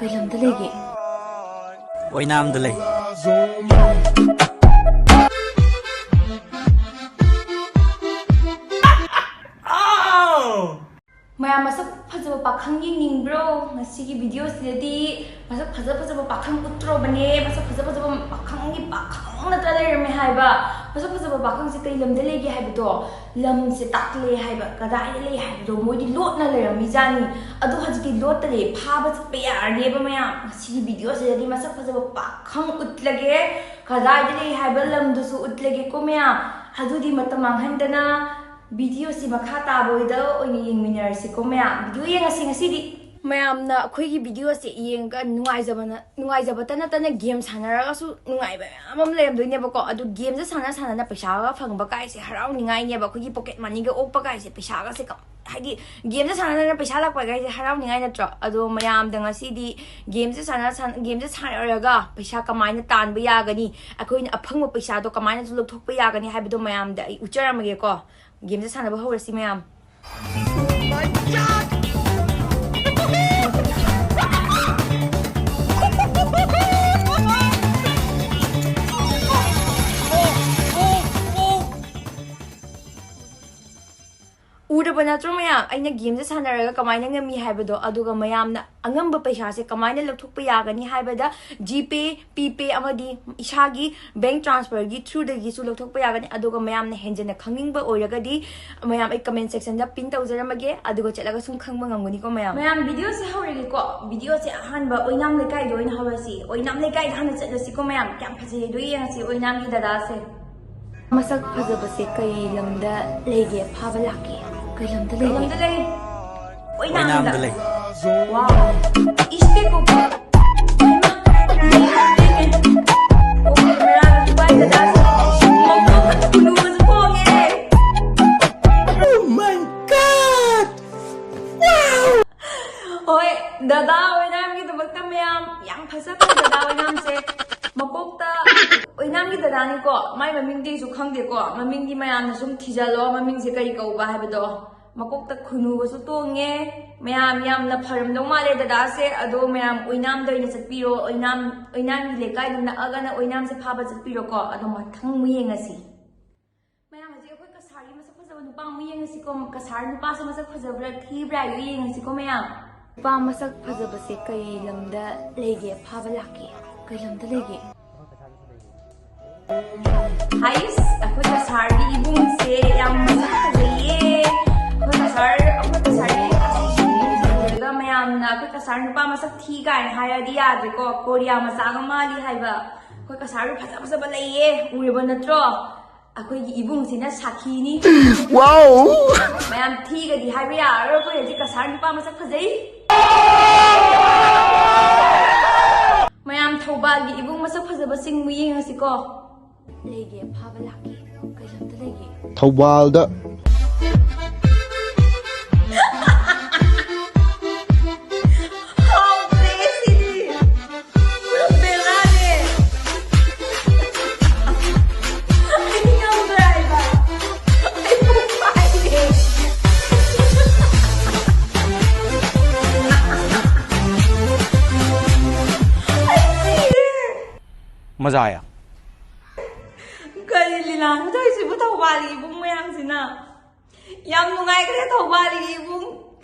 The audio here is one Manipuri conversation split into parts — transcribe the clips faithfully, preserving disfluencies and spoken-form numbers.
ꯀꯩ ꯂꯝꯗ ꯂꯩꯒꯦ? ꯑꯣꯏꯅꯥꯝꯗ ꯂꯩ꯫ ꯃꯌꯥꯝ ꯃꯁꯛ ꯐꯖꯕ ꯄꯥꯈꯪ ꯌꯦꯡꯅꯤꯡꯕ꯭ꯔꯣ? ꯉꯁꯤꯒꯤ ꯚꯤꯗꯤꯑꯣꯁꯤꯗꯗꯤ ꯃꯁꯛ ꯐꯖ ꯐꯖꯕ ꯄꯥꯈꯪ ꯎꯠꯇ꯭ꯔꯣꯕꯅꯦ꯫ ꯃꯁꯛ ꯐꯖ ꯐꯖꯕ ꯄꯥꯈꯪꯒꯤ ꯄꯥꯈꯪ ꯅꯠꯇ ꯂꯩꯔꯝꯃꯦ ꯍꯥꯏꯕ꯫ ꯃꯁꯛ ꯐꯖꯕ ꯄꯥꯈꯪꯁꯦ ꯀꯩ ꯂꯝꯗ ꯂꯩꯒꯦ ꯍꯥꯏꯕꯗꯣ, ꯂꯝꯁꯦ ꯇꯥꯛꯂꯦ ꯍꯥꯏꯕ, ꯀꯗꯥꯏꯗ ꯂꯩ ꯍꯥꯏꯕꯗꯣ ꯃꯣꯏꯗꯤ ꯂꯣꯠꯅ ꯂꯩꯔꯝꯃꯤꯖꯥꯠꯅꯤ꯫ ꯑꯗꯣ ꯍꯧꯖꯤꯛꯇꯤ ꯂꯣꯠꯇꯔꯦ, ꯐꯥꯕ ꯆꯠꯄ ꯌꯥꯔꯅꯦꯕ ꯃꯌꯥꯝ꯫ ꯉꯁꯤꯒꯤ ꯚꯤꯗꯤꯑꯣꯁꯤꯗꯗꯤ ꯃꯁꯛ ꯐꯖꯕ ꯄꯥꯈꯪ ꯎꯠꯂꯒꯦ, ꯀꯗꯥꯏꯗ ꯂꯩ ꯍꯥꯏꯕ ꯂꯝꯗꯨꯁꯨ ꯎꯠꯂꯒꯦꯀꯣ ꯃꯌꯥꯝ꯫ ꯑꯗꯨꯗꯤ ꯃꯇꯝ ꯃꯥꯡꯍꯟꯗꯅ ꯚꯤꯗꯤꯑꯣꯁꯤ ꯃꯈꯥ ꯇꯥꯕ ꯑꯣꯏꯅ ꯌꯦꯡꯃꯤꯟꯅꯔꯁꯤꯀꯣ ꯃꯌꯥꯝ꯫ ꯚꯤꯗꯤꯑꯣ ꯌꯦꯡꯉꯁꯤ ꯉꯁꯤꯗꯤ꯫ ꯃꯌꯥꯝꯅ ꯑꯩꯈꯣꯏꯒꯤ ꯚꯤꯗꯤꯑꯣꯁꯦ ꯌꯦꯡꯉꯒ ꯅꯨꯡꯉꯥꯏꯖꯕꯅ, ꯅꯨꯡꯉꯥꯏꯖꯕꯇ ꯅꯠꯇꯅ ꯒꯦꯝ ꯁꯥꯟꯅꯔꯒꯁꯨ ꯅꯨꯡꯉꯥꯏꯕ ꯃꯌꯥꯝ ꯑꯃ ꯂꯩꯔꯝꯗꯣꯏꯅꯦꯕꯀꯣ꯫ ꯑꯗꯣ ꯒꯦꯝꯁꯦ ꯁꯥꯟꯅ ꯁꯥꯟꯅꯅ ꯄꯩꯁꯥꯒ ꯐꯪꯕ ꯀꯥꯏꯁꯦ ꯍꯔꯥꯎꯅꯤꯡꯉꯥꯏꯅꯦꯕ꯫ ꯑꯩꯈꯣꯏꯒꯤ ꯄꯣꯀꯦꯠ ꯃꯅꯤꯒ ꯑꯣꯛꯄ ꯀꯥꯏꯁꯦ, ꯄꯩꯁꯥꯒꯁꯦ ꯀ-, ꯍꯥꯏꯗꯤ ꯒꯦꯝꯁꯦ ꯁꯥꯟꯅ ꯁꯥꯟꯅꯅ ꯄꯩꯁꯥ ꯂꯥꯛꯄ ꯀꯥꯏꯁꯦ ꯍꯔꯥꯎꯅꯤꯡꯉꯥꯏ ꯅꯠꯇ꯭ꯔꯣ? ꯑꯗꯣ ꯃꯌꯥꯝꯗ ꯉꯁꯤꯗꯤ ꯒꯦꯝꯁꯦ ꯁꯥꯟꯅ ꯁꯥꯟꯅ, ꯒꯦꯝꯁꯦ ꯁꯥꯟꯅꯔꯒ ꯄꯩꯁꯥ ꯀꯃꯥꯏꯅ ꯇꯥꯟꯕ ꯌꯥꯒꯅꯤ, ꯑꯩꯈꯣꯏꯅ ꯑꯐꯪꯕ ꯄꯩꯁꯥꯗꯣ ꯀꯃꯥꯏꯅꯁꯨ ꯂꯧꯊꯣꯛꯄ ꯌꯥꯒꯅꯤ ꯍꯥꯏꯕꯗꯣ ꯃꯌꯥꯝꯗ ꯑꯩ ꯎꯠꯆꯔꯝꯃꯒꯦꯀꯣ꯫ ꯒꯦꯝꯁꯦ ꯁꯥꯟꯅꯕ ꯍꯧꯔꯁꯤ ꯃꯌꯥꯝ꯫ ꯎꯔꯕ ꯅꯠꯇ꯭ꯔꯣ ꯃꯌꯥꯝ? ꯑꯩꯅ ꯒꯦꯝꯁꯦ ꯁꯥꯟꯅꯔꯒ ꯀꯃꯥꯏꯅ ꯉꯝꯃꯤ ꯍꯥꯏꯕꯗꯣ꯫ ꯑꯗꯨꯒ ꯃꯌꯥꯝꯅ ꯑꯉꯝꯕ ꯄꯩꯁꯥꯁꯦ ꯀꯃꯥꯏꯅ ꯂꯧꯊꯣꯛꯄ ꯌꯥꯒꯅꯤ ꯍꯥꯏꯕꯗ, ꯖꯤꯄꯦ, ꯄꯤꯄꯦ ꯑꯃꯗꯤ ꯏꯁꯥꯒꯤ ꯕꯦꯡꯛ ꯇ꯭ꯔꯥꯟꯁꯐꯔꯒꯤ ꯊ꯭ꯔꯨꯗꯒꯤꯁꯨ ꯂꯧꯊꯣꯛꯄ ꯌꯥꯒꯅꯤ꯫ ꯑꯗꯨꯒ ꯃꯌꯥꯝꯅ ꯍꯦꯟꯖꯟꯅ ꯈꯪꯅꯤꯡꯕ ꯑꯣꯏꯔꯒꯗꯤ ꯃꯌꯥꯝ ꯑꯩ ꯀꯃꯦꯟ ꯁꯦꯛꯁꯟꯗ ꯄꯤꯟ ꯇꯧꯖꯔꯝꯃꯒꯦ, ꯑꯗꯨꯒ ꯆꯠꯂꯒ ꯁꯨꯝ ꯈꯪꯕ ꯉꯝꯒꯅꯤꯀꯣ ꯃꯌꯥꯝ꯫ ꯃꯌꯥꯝ, ꯚꯤꯗꯤꯑꯣꯁꯦ ꯍꯧꯔꯒꯦꯀꯣ꯫ ꯚꯤꯗꯤꯑꯣꯁꯦ ꯑꯍꯥꯟꯕ ꯑꯣꯏꯅꯥꯝ ꯂꯩꯀꯥꯏꯗ ꯑꯣꯏꯅ ꯍꯧꯔꯁꯤ꯫ ꯑꯣꯏꯅꯥꯝ ꯂꯩꯀꯥꯏꯗ ꯍꯥꯟꯅ ꯆꯠꯂꯁꯤꯀꯣ ꯃꯌꯥꯝ꯫ ꯀꯌꯥꯝ ꯐꯖꯩ ꯑꯗꯨ ꯌꯦꯡꯉꯁꯤ ꯑꯣꯏꯅꯥꯝꯒꯤ ꯗꯗꯥꯁꯦ꯫ ꯃꯁꯛ ꯐꯖꯕꯁꯦ ꯀꯩ ꯂꯝꯗ ꯂꯩꯒꯦ? ꯐꯥꯕ ꯂꯥꯛꯀꯦ꯫ ꯀꯩ ꯂꯝꯗ ꯂꯩꯒꯦ? ꯑꯣꯏꯅꯥꯝꯗ ꯂꯩ꯫ ꯋꯥꯎ꯫ ꯏꯁꯄꯦꯛ ꯎꯞꯄ꯫ ꯍꯩꯃꯥ, ꯃꯤ ꯌꯥꯝ ꯂꯦꯡꯉꯦ꯫ ꯑꯣ, ꯃꯦꯔꯥ ꯗꯨꯕꯥꯏ ꯗꯗꯥꯁꯦ꯫ ꯃꯀꯣꯛꯇ ꯈꯨꯅꯨ ꯑꯃꯁꯨ ꯈꯣꯡꯉꯦ꯫ ꯍꯣꯏ, ꯗꯗꯥ ꯑꯣꯏꯅꯥꯝꯒꯤꯗꯃꯛꯇ ꯃꯌꯥꯝ, ꯌꯥꯝ ꯐꯖꯕ ꯗꯗꯥ ꯑꯣꯏꯅꯥꯝꯁꯦ꯫ ꯃꯀꯣꯛꯇ ꯑꯣꯏꯅꯥꯝꯒꯤ ꯗꯗꯥꯅꯤꯀꯣ, ꯃꯥꯏ ꯃꯃꯤꯡꯗꯤ ꯑꯩꯁꯨ ꯈꯪꯗꯦꯀꯣ, ꯃꯃꯤꯡꯗꯤ ꯃꯌꯥꯝꯅ ꯁꯨꯝ ꯊꯤꯖꯜꯂꯣ, ꯃꯃꯤꯡꯁꯦ ꯀꯔꯤ ꯀꯧꯕ ꯍꯥꯏꯕꯗꯣ꯫ ꯃꯀꯣꯛꯇ ꯈꯨꯅꯨꯒꯁꯨ ꯇꯣꯡꯉꯦ꯫ ꯃꯌꯥꯝ ꯌꯥꯝꯅ ꯐꯔꯝꯗꯧ ꯃꯥꯜꯂꯦ ꯗꯗꯥꯁꯦ꯫ ꯑꯗꯣ ꯃꯌꯥꯝ ꯑꯣꯏꯅꯥꯝꯗ ꯑꯣꯏꯅ ꯆꯠꯄꯤꯔꯣ꯫ ꯑꯣꯏꯅꯥꯝ, ꯑꯣꯏꯅꯥꯝꯒꯤ ꯂꯩꯀꯥꯏꯗ ꯅꯛꯑꯒꯅ ꯑꯣꯏꯅꯥꯝꯁꯦ ꯐꯥꯕ ꯆꯠꯄꯤꯔꯣꯀꯣ꯫ ꯑꯗꯣ ꯃꯊꯪ ꯑꯃꯨꯛ ꯌꯦꯡꯉꯁꯤ꯫ ꯃꯌꯥꯝ, ꯍꯧꯖꯤꯛ ꯑꯩꯈꯣꯏ ꯀꯁꯥꯔꯒꯤ ꯃꯁꯛ ꯐꯖꯕ ꯅꯨꯄꯥ ꯑꯃꯨꯛ ꯌꯦꯡꯉꯁꯤꯀꯣ꯫ ꯀꯁꯥꯔ ꯅꯨꯄꯥꯁꯦ ꯃꯁꯛ ꯐꯖꯕ꯭ꯔꯥ ꯊꯤꯕ꯭ꯔꯥ ꯍꯥꯏꯗꯣ ꯌꯦꯡꯉꯁꯤꯀꯣ ꯃꯌꯥꯝ꯫ ꯅꯨꯄꯥ ꯃꯁꯛ ꯐꯖꯕꯁꯦ ꯀꯩ ꯂꯝꯗ ꯂꯩꯒꯦ? ꯐꯥꯕ ꯂꯥꯛꯀꯦ꯫ ꯀꯩ ꯂꯝꯗ ꯂꯩꯒꯦ? ꯍꯥꯏꯁ, ꯑꯩꯈꯣꯏ ꯀꯁꯥꯔꯒꯤ ꯏꯕꯨꯡꯁꯦ ꯌꯥꯝ ꯃꯁꯛ ꯐꯖꯩꯌꯦ꯫ ꯑꯩꯈꯣꯏ ꯀꯁꯥꯔ, ꯑꯩꯈꯣꯏ ꯀꯁꯥꯔꯒꯤ ꯏꯕꯨꯡꯁꯦ ꯎꯔꯒ ꯃꯌꯥꯝꯅ ꯑꯩꯈꯣꯏ ꯀꯁꯥꯔ ꯅꯨꯄꯥ ꯃꯁꯛ ꯊꯤ ꯀꯥꯏꯅ ꯍꯥꯏꯔꯗꯤ ꯌꯥꯗ꯭ꯔꯦꯀꯣ꯫ ꯀꯣꯔꯤꯌꯥ ꯃꯆꯥꯒ ꯃꯥꯜꯂꯤ ꯍꯥꯏꯕ꯫ ꯑꯩꯈꯣꯏ ꯀꯁꯥꯔ ꯐꯖ ꯐꯖꯕ ꯂꯩꯌꯦ, ꯎꯔꯕ ꯅꯠꯇ꯭ꯔꯣ? ꯑꯩꯈꯣꯏꯒꯤ ꯏꯕꯨꯡꯁꯤꯅ ꯁꯥꯈꯤꯅꯤ꯫ ꯋꯥꯎ! ꯃꯌꯥꯝ, ꯊꯤꯒꯗꯤ ꯍꯥꯏꯕ ꯌꯥꯔꯔꯣꯏ, ꯑꯩꯈꯣꯏ ꯍꯧꯖꯤꯛ ꯀꯁꯥꯔ ꯅꯨꯄꯥ ꯃꯁꯛ ꯐꯖꯩ꯫ ꯃꯌꯥꯝ, ꯊꯧꯕꯥꯜꯒꯤ ꯏꯕꯨꯡ ꯃꯁꯛ ꯐꯖꯕꯁꯤꯡꯕꯨ ꯌꯦꯡꯉꯁꯤꯀꯣ꯫ ꯂꯩꯒꯦ, ꯐꯥꯕ ꯂꯥꯛꯀꯦ꯫ ꯀꯩ ꯂꯝꯗ ꯂꯩꯒꯦ? ꯊꯧꯕꯥꯜꯗ꯫ ꯍꯥꯎꯇꯦ ꯁꯤꯗꯤ꯫ ꯄꯨꯔꯥ ꯕꯦꯔꯥꯅꯦ꯫ ꯑꯩ ꯉꯝꯗ꯭ꯔꯦ ꯍꯥꯏꯕ꯫ ꯑꯩ ꯄꯨꯛ ꯄꯥꯏꯔꯦ꯫ ꯑꯩ ꯁꯤꯔꯦ꯫ ꯃꯖꯥ ꯑꯥꯌꯥ꯫ ꯀꯔꯤ ꯂꯤꯂꯥꯅꯣ ꯇꯧꯔꯤꯁꯤꯕꯨ ꯊꯧꯕꯥꯜꯒꯤ ꯏꯕꯨꯡ ꯃꯌꯥꯝꯁꯤꯅ? ꯌꯥꯝ ꯅꯨꯡꯉꯥꯏꯈ꯭ꯔꯦ ꯊꯧꯕꯥꯜꯒꯤ ꯏꯕꯨꯡ꯫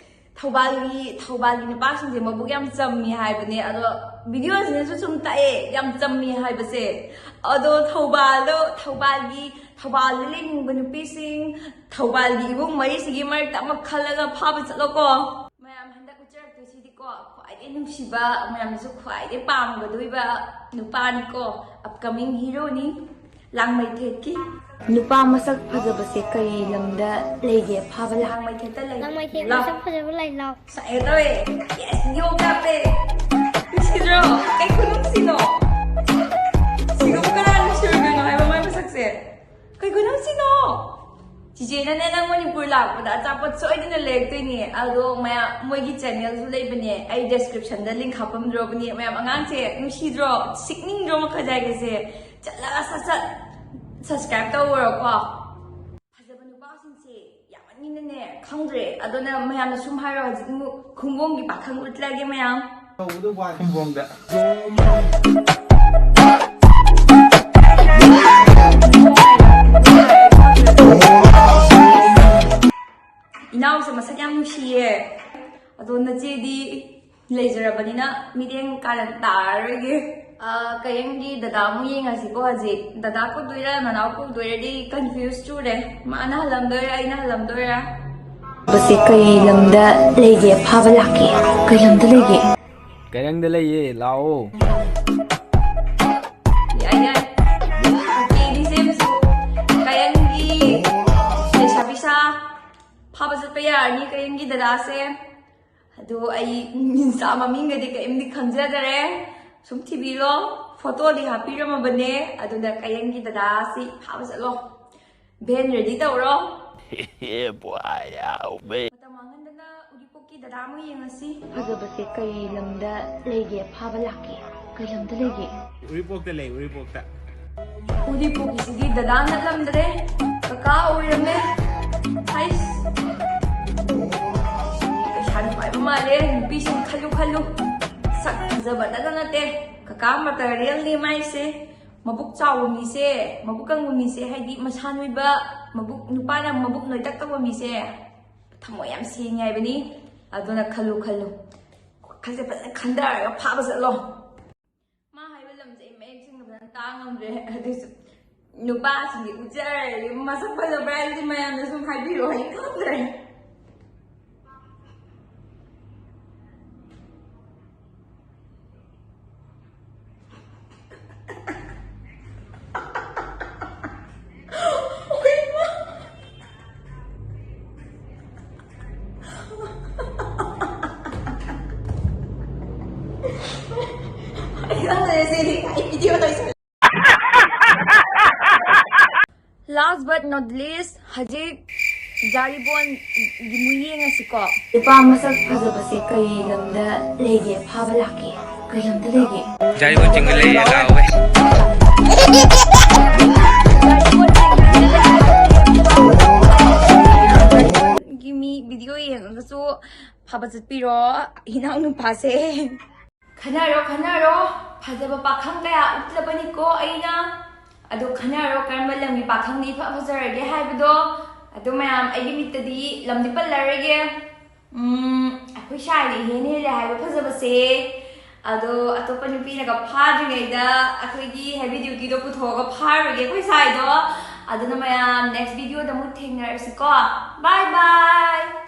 ꯊꯧꯕꯥꯜꯒꯤ, ꯊꯧꯕꯥꯜꯒꯤ ꯅꯨꯄꯥꯁꯤꯡꯁꯦ ꯃꯕꯨꯛ ꯌꯥꯝ ꯆꯝꯃꯤ ꯍꯥꯏꯕꯅꯦ꯫ ꯑꯗꯣ ꯚꯤꯗꯤꯑꯣꯁꯤꯅꯁꯨ ꯁꯨꯝ ꯇꯥꯛꯑꯦ ꯌꯥꯝ ꯆꯝꯃꯤ ꯍꯥꯏꯕꯁꯦ꯫ ꯑꯗꯣ ꯊꯧꯕꯥꯜꯗꯣ, ꯊꯧꯕꯥꯜꯒꯤ, ꯊꯧꯕꯥꯜꯗ ꯂꯩꯅꯤꯡꯕ ꯅꯨꯄꯤꯁꯤꯡ, ꯊꯧꯕꯥꯜꯒꯤ ꯏꯕꯨꯡ ꯃꯔꯤꯁꯤꯒꯤ ꯃꯔꯛꯇ ꯑꯃ ꯈꯜꯂꯒ ꯐꯥꯕ ꯆꯠꯂꯣꯀꯣ꯫ ꯃꯌꯥꯝ, ꯍꯟꯗꯛ ꯎꯠꯆꯔꯛꯇꯣꯏꯁꯤꯗꯤꯀꯣ, ꯈ꯭ꯋꯥꯏꯗꯒꯤ ꯅꯨꯡꯁꯤꯕ, ꯃꯌꯥꯝꯅꯁꯨ ꯈ꯭ꯋꯥꯏꯗꯒꯤ ꯄꯥꯝꯒꯗꯣꯏꯕ ꯅꯨꯄꯥꯅꯤꯀꯣ, upcoming heroꯅꯤ꯫ ꯂꯥꯡꯃꯩꯊꯦꯠꯀꯤ꯫ ꯅꯨꯄꯥ ꯃꯁꯛ ꯐꯖꯕꯁꯦ ꯀꯔꯤ ꯂꯝꯗ ꯂꯩꯒꯦ? ꯐꯥꯕ ꯂꯥꯛ꯫ ꯂꯥꯡꯃꯩꯊꯦꯠꯇ ꯂꯩ꯫ ꯂꯥꯡꯃꯩꯊꯦꯠ ꯂꯥꯎ꯫ ꯃꯁꯛ ꯐꯖꯕ ꯂꯩ ꯂꯥꯎ꯫ ꯁꯛꯑꯦ ꯇꯧꯋꯦ꯫ Yes, ꯌꯣ ꯀꯥꯞꯄꯦ꯫ ꯅꯨꯡꯁꯤꯗ꯭ꯔꯣ? ꯀꯩ ꯈꯨꯅꯨꯡꯁꯤꯅꯣ? ꯁꯤꯒꯨꯝꯕ ꯀꯅꯥ ꯅꯨꯡꯁꯤꯔꯣꯏꯗꯣꯏꯅꯣ ꯍꯥꯏꯕ ꯃꯥꯏ ꯃꯁꯛꯁꯦ? ꯀꯩ ꯈꯨꯅꯨꯡꯁꯤꯅꯣ? ꯆꯤꯆꯦꯅꯅꯦ, ꯅꯪ ꯃꯅꯤꯄꯨꯔ ꯂꯥꯛꯄꯗ ꯑꯆꯥꯄꯣꯠ ꯁꯣꯏꯗꯅ ꯂꯩꯔꯛꯇꯣꯏꯅꯦ꯫ ꯑꯗꯣ ꯃꯌꯥꯝ, ꯃꯣꯏꯒꯤ channelꯁꯨ ꯂꯩꯕꯅꯦ, ꯑꯩ descriptionꯗ link ꯍꯥꯞꯄꯝꯗ꯭ꯔꯣꯕꯅꯦ꯫ ꯃꯌꯥꯝ, ꯑꯉꯥꯡꯁꯦ ꯅꯨꯡꯁꯤꯗ꯭ꯔꯣ? ꯁꯤꯛꯅꯤꯡꯗ꯭ꯔꯣ ꯃꯈꯖꯥꯏꯒꯁꯦ? ꯆꯠꯂꯒ ꯁꯠ ꯁꯠ subscribe ꯇꯧꯔꯣꯀꯣ꯫ ꯐꯖꯕ ꯅꯨꯄꯥꯁꯤꯡꯁꯦ ꯌꯥꯝꯃꯟꯒꯤꯅꯅꯦ꯫ ꯈꯪꯗ꯭ꯔꯦ꯫ ꯑꯗꯨꯅ ꯃꯌꯥꯝꯅ ꯁꯨꯝ ꯍꯥꯏꯔꯣ, ꯍꯧꯖꯤꯛ ꯑꯃꯨꯛ ꯈꯨꯝꯕꯣꯡꯒꯤ ꯄꯥꯈꯪ ꯎꯠꯂꯒꯦ ꯃꯌꯥꯝ꯫ ꯈꯨꯝꯕꯣꯡꯗ꯫ ꯏꯅꯥꯎꯁꯦ ꯃꯁꯛ ꯌꯥꯝ ꯅꯨꯡꯁꯤꯌꯦ꯫ ꯑꯗꯣ ꯅꯆꯦꯗꯤ ꯂꯩꯖꯔꯕꯅꯤꯅ ꯃꯤꯠꯌꯦꯡ ꯀꯥꯔꯟ ꯇꯥꯔꯔꯣꯏꯒꯦ꯫ ꯑ, ꯀꯌꯦꯡꯒꯤ ꯗꯗꯥ ꯑꯃꯨꯛ ꯌꯦꯡꯉꯁꯤꯀꯣ ꯍꯧꯖꯤꯛ꯫ ꯗꯗꯥ ꯀꯧꯗꯣꯏꯔꯥ ꯅꯅꯥꯎ ꯀꯧꯗꯣꯏꯔꯥꯗꯤ confuse ꯆꯨꯔꯦ꯫ ꯃꯥꯅ ꯍꯜꯂꯝꯗꯣꯏꯔꯥ ꯑꯩꯅ ꯍꯜꯂꯝꯗꯣꯏꯔꯥ? ꯕꯁꯦ ꯀꯩ ꯂꯝꯗ ꯂꯩꯒꯦ? ꯐꯥꯕ ꯂꯥꯛꯀꯦ꯫ ꯀꯩ ꯂꯝꯗ ꯂꯩꯒꯦ? ꯀꯌꯦꯡꯗ ꯂꯩꯌꯦ, ꯂꯥꯛꯑꯣ꯫ ꯌꯥꯏ, ꯌꯥꯏ꯫ ꯀꯦꯗꯤ ꯁꯦꯝꯁꯨ꯫ ꯀꯌꯦꯡꯒꯤ ꯂꯩꯁꯥꯕꯤ ꯁꯥ ꯐꯥꯕ ꯆꯠꯄ ꯌꯥꯔꯅꯤ ꯀꯌꯦꯡꯒꯤ ꯗꯗꯥꯁꯦ꯫ ꯑꯗꯣ ꯑꯩ ꯃꯤꯟꯁꯥ ꯃꯃꯤꯡꯒꯗꯤ ꯀꯔꯤꯝꯗꯤ ꯈꯪꯖꯗꯔꯦ꯫ ꯁꯨꯝ ꯊꯤꯕꯤꯔꯣ꯫ ꯐꯣꯇꯣꯗꯤ ꯍꯥꯞꯄꯤꯔꯝꯃꯕꯅꯦ꯫ ꯑꯗꯨꯅ ꯀꯌꯦꯡꯒꯤ ꯗꯗꯥꯁꯤ ꯐꯥꯕ ꯆꯠꯂꯣ꯫ ꯚꯦꯟ ꯔꯦꯗꯤ ꯇꯧꯔꯣ꯫ ꯃꯇꯝ ꯃꯥꯡꯍꯟꯗꯅ ꯎꯔꯤꯄꯣꯛꯀꯤ ꯗꯗꯥ ꯑꯃ ꯌꯦꯡꯉꯁꯤ꯫ ꯐꯖꯕꯁꯦ ꯀꯩ ꯂꯝꯗ ꯂꯩꯒꯦ? ꯐꯥꯕ ꯂꯥꯛꯀꯦ꯫ ꯀꯩ ꯂꯝꯗ ꯂꯩꯒꯦ? ꯎꯔꯤꯄꯣꯛꯇ ꯂꯩ, ꯎꯔꯤꯄꯣꯛꯇ꯫ ꯎꯔꯤꯄꯣꯛꯀꯤꯁꯤꯗꯤ ꯗꯗꯥ ꯅꯠꯂꯝꯗ꯭ꯔꯦ, ꯀꯀꯥ ꯑꯣꯏꯔꯝꯃꯦ꯫ ꯍꯩꯁ꯫ ꯄꯩꯁꯥ ꯅꯨꯡꯉꯥꯏꯕ ꯃꯥꯜꯂꯦ꯫ ꯅꯨꯄꯤꯁꯤꯡ ꯈꯜꯂꯨ ꯈꯜꯂꯨ꯫ ꯁꯛ ꯐꯖꯕꯗꯒ ꯅꯠꯇꯦ꯫ ꯀꯀꯥ ꯃꯇꯔꯤꯌꯦꯜꯅꯤ ꯃꯥꯏꯁꯦ꯫ ꯃꯕꯨꯛ ꯆꯥꯎꯕ ꯃꯤꯁꯦ, ꯃꯕꯨꯛ ꯀꯪꯕ ꯃꯤꯁꯦ, ꯍꯥꯏꯗꯤ ꯃꯁꯥ ꯅꯣꯏꯕ, ꯃꯕꯨꯛ, ꯅꯨꯄꯥꯅ ꯃꯕꯨꯛ ꯅꯣꯏꯇꯛ ꯇꯧꯕ ꯃꯤꯁꯦ ꯊꯃꯣꯏ ꯌꯥꯝ ꯁꯦꯡꯉꯦ ꯍꯥꯏꯕꯅꯤ꯫ ꯑꯗꯨꯅ ꯈꯜꯂꯨ ꯈꯜꯂꯨ꯫ ꯋꯥꯈꯜꯁꯦ ꯐꯖꯅ ꯈꯟꯊꯔꯒ ꯐꯥꯕ ꯆꯠꯂꯣ꯫ ꯃꯥ ꯍꯥꯏꯕ ꯂꯝꯁꯦ ꯑꯩ ꯃꯌꯦꯛ ꯁꯦꯡꯅ ꯐꯖꯅ ꯇꯥ ꯉꯝꯗ꯭ꯔꯦ꯫ ꯑꯗꯨꯏꯁꯨ ꯅꯨꯄꯥꯁꯤꯡꯗꯤ ꯎꯠꯆꯔꯒꯦ꯫ ꯃꯁꯛ ꯐꯖꯕ꯭ꯔꯥ ꯍꯥꯏꯕꯗꯤ ꯃꯌꯥꯝꯅ ꯁꯨꯝ ꯍꯥꯏꯕꯤꯔꯣ, ꯑꯩ ꯈꯪꯗ꯭ꯔꯦ꯫ Last but not least, ꯍꯧꯖꯤꯛ ꯖꯥꯔꯤꯕꯣꯟꯒꯤ ꯃꯨ ꯌꯦꯡꯉꯁꯤꯀꯣ꯫ ꯅꯨꯄꯥ ꯃꯁꯛ ꯐꯖꯕꯁꯦ ꯀꯩ ꯂꯝꯗ ꯂꯩꯒꯦ? ꯐꯥꯕ ꯂꯥꯛꯀꯦ꯫ ꯀꯩ ꯂꯝꯗ ꯂꯩꯒꯦ? ꯖꯥꯔꯤꯕꯣꯟ ꯆꯤꯡꯗ ꯂꯩꯌꯦ, ꯂꯥꯛꯑꯣ꯫ ꯁꯨ ꯐꯕ ꯆꯠꯄꯤꯔꯣ, ꯏꯅꯥꯎ ꯅꯨꯄꯥꯁꯦ꯫ ꯈꯟꯅꯔꯣ, ꯈꯟꯅꯔꯣ꯫ ꯐꯖꯕ ꯄꯥꯈꯪ ꯀꯌꯥ ꯎꯠꯂꯕꯅꯤꯀꯣ ꯑꯩꯅ꯫ ꯑꯗꯣ ꯈꯟꯅꯔꯣ, ꯀꯔꯝꯕ ꯂꯝꯒꯤ ꯄꯥꯈꯪꯅ ꯏꯐ ꯐꯖꯔꯒꯦ ꯍꯥꯏꯕꯗꯣ꯫ ꯑꯗꯣ ꯃꯌꯥꯝ, ꯑꯩꯒꯤ ꯃꯤꯠꯇꯗꯤ ꯂꯝꯗꯤ ꯄꯜꯂꯔꯣꯏꯒꯦ꯫ ꯎꯝ, ꯑꯩꯈꯣꯏ ꯁꯥꯏꯅ ꯏꯍꯦꯟ ꯍꯦꯜꯂꯦ ꯍꯥꯏꯕ ꯐꯖꯕꯁꯦ꯫ ꯑꯗꯣ ꯑꯇꯣꯞꯄ ꯅꯨꯄꯤꯅꯒ ꯐꯥꯗ꯭ꯔꯤꯉꯩꯗ ꯑꯩꯈꯣꯏꯒꯤ ꯍꯦꯕꯤ ꯗ꯭ꯌꯨꯇꯤꯗꯣ ꯄꯨꯊꯣꯛꯑꯒ ꯐꯥꯔꯨꯔꯒꯦ ꯑꯩꯈꯣꯏ ꯁꯥꯏꯗꯣ꯫ ꯑꯗꯨꯅ ꯃꯌꯥꯝ, next video ꯗ ꯑꯃꯨꯛ ꯊꯦꯡꯅꯔꯁꯤꯀꯣ꯫ Bye bye!